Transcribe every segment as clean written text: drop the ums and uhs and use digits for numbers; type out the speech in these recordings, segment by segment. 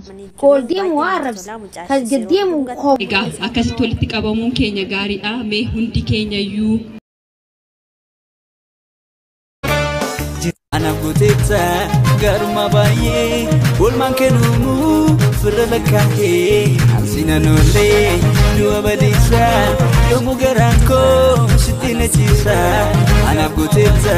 Kool deemu waa arrabsa. Kan gad deemu koo. Egaa akkasitti walitti qabamuun keenya gaariidha. Mee hundi keenya iyyuu. Anaaf gooteetta gaarummaa baay'ee oolmaan kennuumu firra lakkaa'ee ansinan oollee du'a badiisa yoomuu garaan koo sitti na ciisa anaaf gooteetta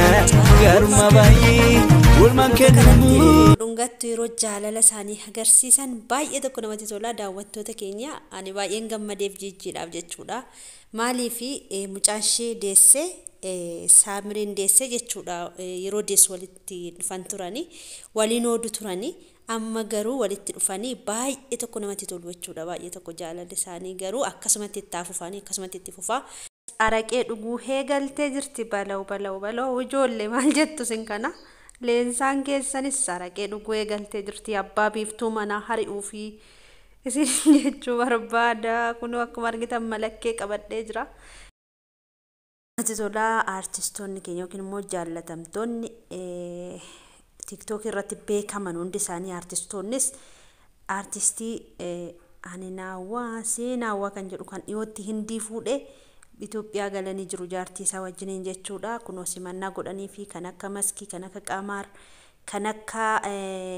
gaarummaa baay'ee oolmaan kennuumu. Dhungattu yeroo jaalala isaanii agarsiisan baay'ee tokko namatti tola daawwattoota keenya. Ani baay'een gammadeef jijjiidhaaf jechuudha. Maaliif mucaan ishee deessee saamiriin deessee jechuudha. Yeroo deessu walitti dhufan turanii waliin oodu turanii amma garuu walitti dhufanii baay'ee tokko namatti tolu jechuudha. Baay'ee tokko jaalalli isaanii garuu akkasumatti itti fufanii akkasumatti itti fufaa. Araqee dhuguu heegaltee jirti balaw balaw balaw ijoollee maal jettu sin kana. Leensaan keessanis araqee dhuguu eegaltee jirti abbaa biiftuu manaa hari'uu fi isin jechuu barbaada. Kunoo akkuma argitan malakkee qabadhee jira. Natti tolaa aartistoonni keenya yookiin immoo jaallatamtoonni TikTok irratti beekaman hundi isaanii aartistoonnis aartistii ani naawwaa seenaawwaa kan jedhu kan dhiyootti hindii fuudhee Itoophiyaa galanii jiru jaartii isaa wajjiniin jechuudha. Kunoo simannaa godhanii fi kan akka Maskii, kan akka Qamaar, kan akka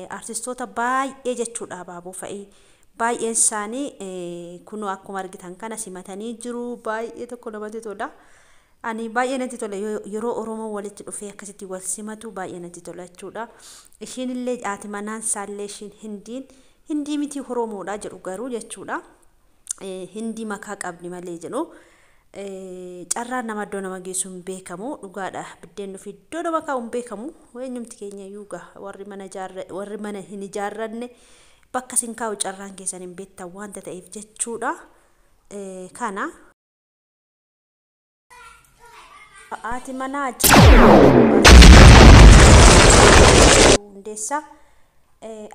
aartistoota baay'ee jechuudha abaaboo fa'i. Baay'een isaanii kunoo akkuma argitan kana simatanii jiru. Baay'ee tokko namatti tola. Ani baay'ee natti tola yeroo Oromoon walitti dhufee akkasitti wal simatu baay'ee natti tola jechuudha. Ishiin illee haati manaan isaallee ishiin hindiin hindii miti Oromoodha jedhu garuu jechuudha. Hindii makaa qabdi malee jedhu. Carraan nama iddoo nama geessu hin beekamu dhugaadha. Biddeen dhufi iddoo nama kaa'u hin beekamu. Eenyumti keenya iyyuu warri mana warri mana hin ijaarranne bakka isin kaa'u carraan keessan hin beektan waanta ta'eef jechuudha. Kana. Haati manaa hundeessaa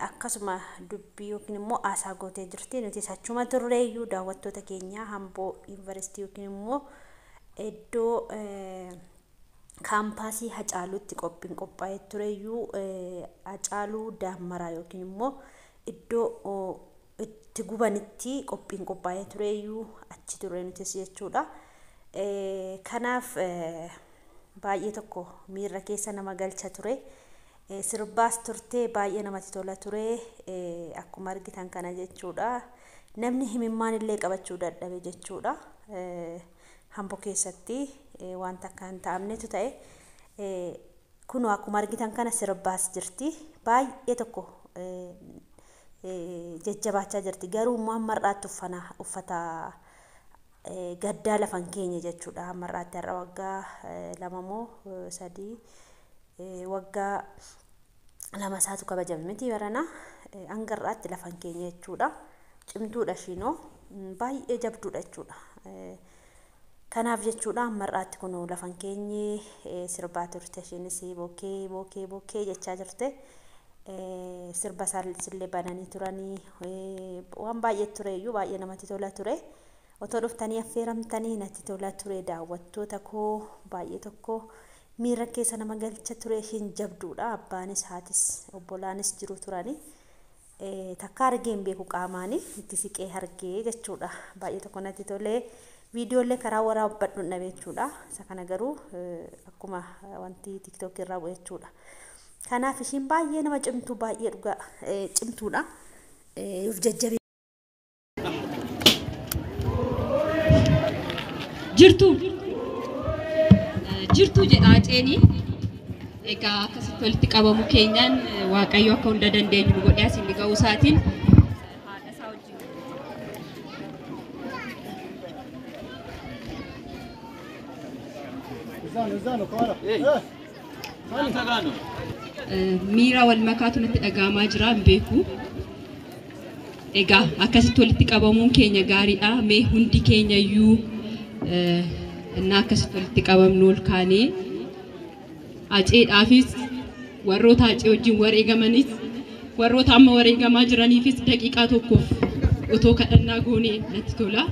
akkasuma dubbii yookiin immoo haasaa gootee jirti. Nutis achuma turreeyyuu daawwattoota keenya Amboo Yuunivarsiitii yookiin immoo iddoo kaampaasii Hacaaluutti qophiin qophaa'ee tureyyuu Hacaaluu Daammaraa yookiin immoo iddoo itti gubanitti qophiin qophaa'ee tureyyuu achi turre nutis jechuudha. Kanaaf baay'ee tokko miira keessa nama galcha ture. Sirbaas turtee baay'ee namatti tola ture akkuma argitan kana jechuudha. Namni himimmaan illee qabachuu dadhabe jechuudha. Amboo keessatti wanta akka hin taa'amnetu ta'e. Kunoo akkuma argitan kana sirbaas jirti. Baay'ee tokko jajjabaachaa jirti. Garuu immoo hamma har'aatti uffata gaddaa lafa hin keenye jechuudha. Hamma har'aatti har'a waggaa lama moo sadii waggaa lama isaatu kabajame miti barana hanga har'aatti lafa hin keenye jechuudha. Cimtuudha ishiinoo baay'ee jabduudha jechuudha. Kanaaf jechuudha hamma har'aatti kun lafa hin keenye sirbaa turte ishiinis bookee bookee bookee jechaa jirte. Sirba isaallee bananii turanii waan baay'ee tureyyuu baay'ee namatti tola ture. Otoo dhuftanii affeeramtanii natti tola ture daawwattoota koo baay'ee tokko miira keessa nama galcha ture ishiin jabduudha. Abbaanis haatis obbolaanis jiru turani. Takka argee hin beeku qaamaanii itti siqee argee jechuudha. Baay'ee tokko natti tolee viidiyoolee karaa waraabbadhu hin dhabe jechuudha. Isa kana garuu akkuma wanti TikTok irraa bu'e jechuudha. Kanaaf ishiin baay'ee nama cimtuu baay'ee dhugaa cimtuudha. Of jajjabe. Jirtu jirtu jedha Haceenii. Egaa akkasitti walitti qabamu keenyaan Waaqayyo akka hunda dandeenyu nu godhee asiin ga'uu isaatiin haadha isaa wajjin. Miira wal makaatu natti dhaga'amaa jira hin beeku. Egaa akkasitti walitti qabamuun keenya gaariidha. Mee hundi keenya iyyuu innaa akkasitti walitti qabamnu ol kaanee Haceedhaafis warroota Hacee wajjin wareegamanis warroota amma wareegamaa jiraniifis daqiiqaa tokkoof otoo kadhannaa goonee natti tola.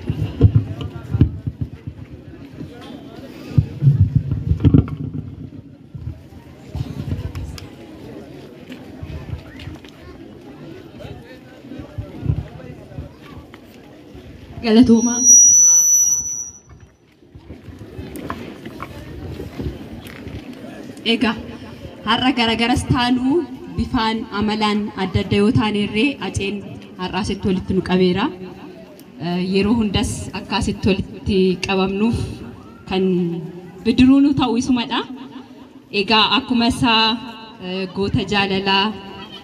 Galatoomaa. Egaa har'a garagaras taanuu bifaan amalaan adda adda yoo taane irree Haceen har'a asitti walitti nu qabeera. Yeroo hundas akka asitti walitti qabamnuuf kan bidiruu nu ta'u isumadha. Egaa akkuma isaa goota jaalalaa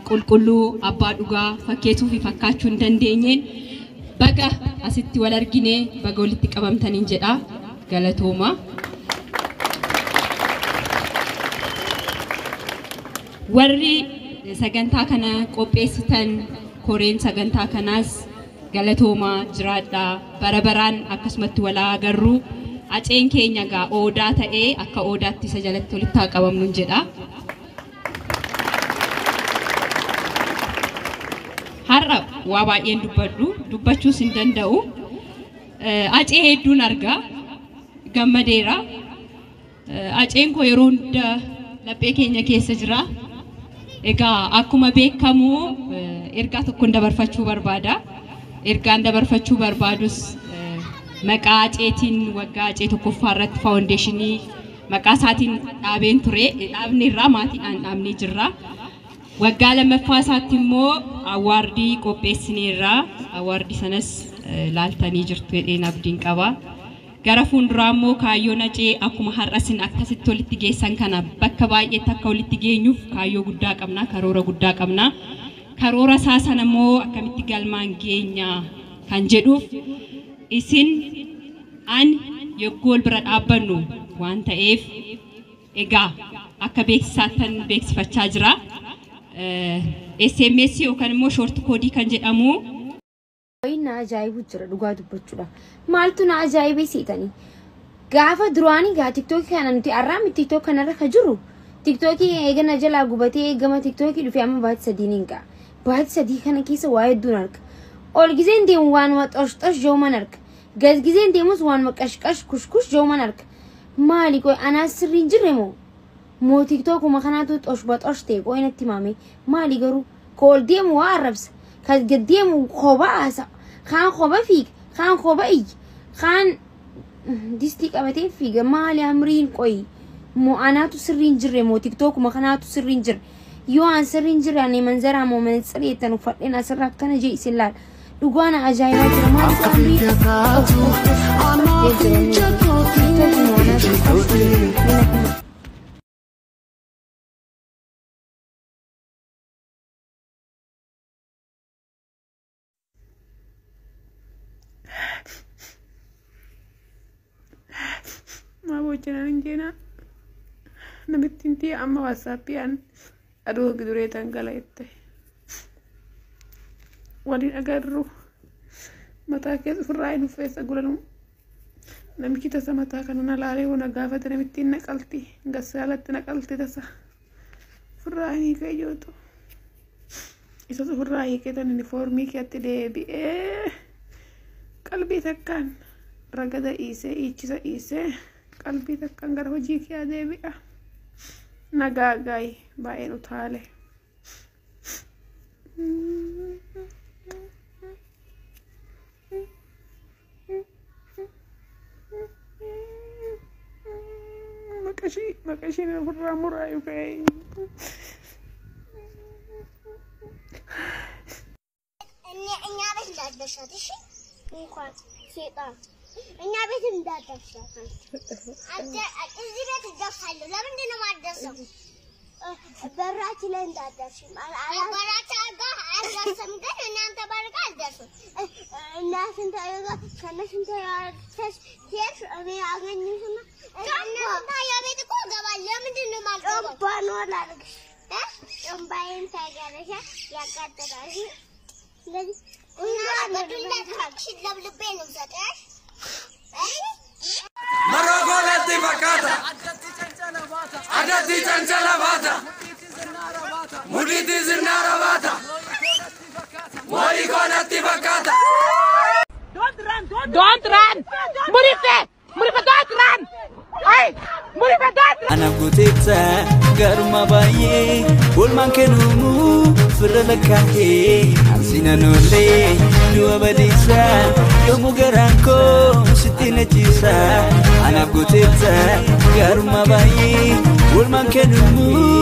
qulqulluu abbaa dhugaa fakkeessuu fi fakkaachuu hin dandeenyeen baga asitti wal arginee baga walitti qabamtaniin jedha. Galatooma. Warri sagantaa kana qopheessitan koreen sagantaa kanaas galatoomaa jiraadhaa bara baraan akkasumatti wal agarru. Haceen keenya gaa odaa ta'ee akka odaatti isa jalatti walitti haa qabamnu jedha. Har'a waa baay'een dubbadhu dubbachuus hin danda'u. Hacee hedduun argaa gammadeera. Haceen koo yeroo hunda laphee keenya keessa jira. Egaa akkuma beekamu ergaa tokkoon dabarfachuu barbaada. Ergaan dabarfachuu barbaadus maqaa Haceetiin waggaa Hacee tokkoffaa irratti faawundeeshinii maqaa isaatiin dhaabeen ture. Dhaabni irraa maatiidhaan dhaabnee jirra. Waggaa lammaffaa isaatti immoo awaardii qopheessineerra. Awaardii sanas laaltanii jirtu jedheen abdiin qaba. Gara fuulduraa immoo kaayyoon Hacee akkuma har'a isin akkasitti walitti geessan kana bakka baay'eetti akka walitti geenyuuf kaayyoo guddaa qabna, karoora guddaa qabna. Karoora isaa sana immoo akkamitti galmaan geenya kan jedhuuf isin ani yogguu wal bira dhaabbannu waan ta'eef egaa akka beeksisaattan beeksifachaa jira. SMS yookaan immoo short koodii kan jedhamu. Na ajaa'ibu jira dhugaa dubbachuudha. Maaltu na ajaa'ibee seetanii? Gaafa duraanii gaa tiktookii kana nuti har'aami tiktook kanarra ka jiru tiktookii eegana jalaa gubatee gama tiktookii dhufee amma baatii sadiin hin ga'a. Baatii sadii kana keessa waa hedduun arga. Ol gizeen deemu waanuma xosh xosh jooman arga. Gad gizeen deemus waanuma qashqash kushkush jooman arga. Maali qoy anaas sirrii hin jirre moo? Moo tiktookuma kanaatu xosh baxosh ta'e qoy natti himame. Maali garuu ka ol deemu waa arrabsa. Ka gad deemu kophaa haasa. Kaan kopha fiiga, kaan kopha iyya, kaan distii qabatee fiiga. Maali amriin qoy? Moo anaatu sirrii hin jirre moo tiktookuma kanaatu sirrii hin jirre? Yoo an sirrii hin jirre ani manzaraa moo mantsirii jettan uffadheen asirra akkana jee isin laala. Dhugaa na ajaa'ibaa jira. Maali amriin tiktookuma anaatu sirrii. Ma boccinan injeena namittiin tiya amma waatsaappiyaan aduu duree dhangala'ette waliin agarru mataa keessa ofirraa hin uffeessa gulanu namichi tasa mataa kana na laalee wana gaafate namittiin naqalti gassaalatti naqalti tasa ofirraa hin hiikee jootu isas ofirraa hiikee tan unifoormii keetti deebi'ee qalbii takkaan ragada dhiisee dhiichisa dhiisee qalbii takkaan gara hojii kee deebi'a. Nagaa gaayi baay'een utaale. Maqashii ofirraa muraayu ga'e. እኛ ቤት እንዳትደርሻት እሺ። እንኳን ሴጣን እኛ ቤት እንዳትደርሻት። እዚህ ቤት እደርሳለሁ። ለምንድን ነው የማልደርሰው? በራችን ላይ እንዳትደርሺ። በራችን ጋር አልደርስም፣ ግን እናንተ በር ጋር አልደርስም። እናትን ታየጋ ከእነሱን ተያይተሽ ትሄድሽ እኔ አገኝሽና እነሱን ታያ ቤት እኮ እገባለሁ። ለምንድን ነው የማልገባው? ጮምባ ነው ላድርግሽ። ጮምባዬን ታያለሽ፣ ያቃጥላል። እንደዚህ እና በዱላ ለብልቤ ነው የምሰጥሽ። Marogolatti fakkaata. Adatti cancala baata. Mudhiitti sirnaara baata. Mooyikonatti fakkaata. Don't run! Murife! Murife, don't run! Hey! Murife, don't run! Anaaf guuteetta garuma baay'ee oolmaan kennuumu firra lakkaa'ee ansinan oollee du'a badeessa Yoomuu garaan koo sitti na ciisa anaaf gooteetta gaarummaa baay'ee oolmaan kennumu.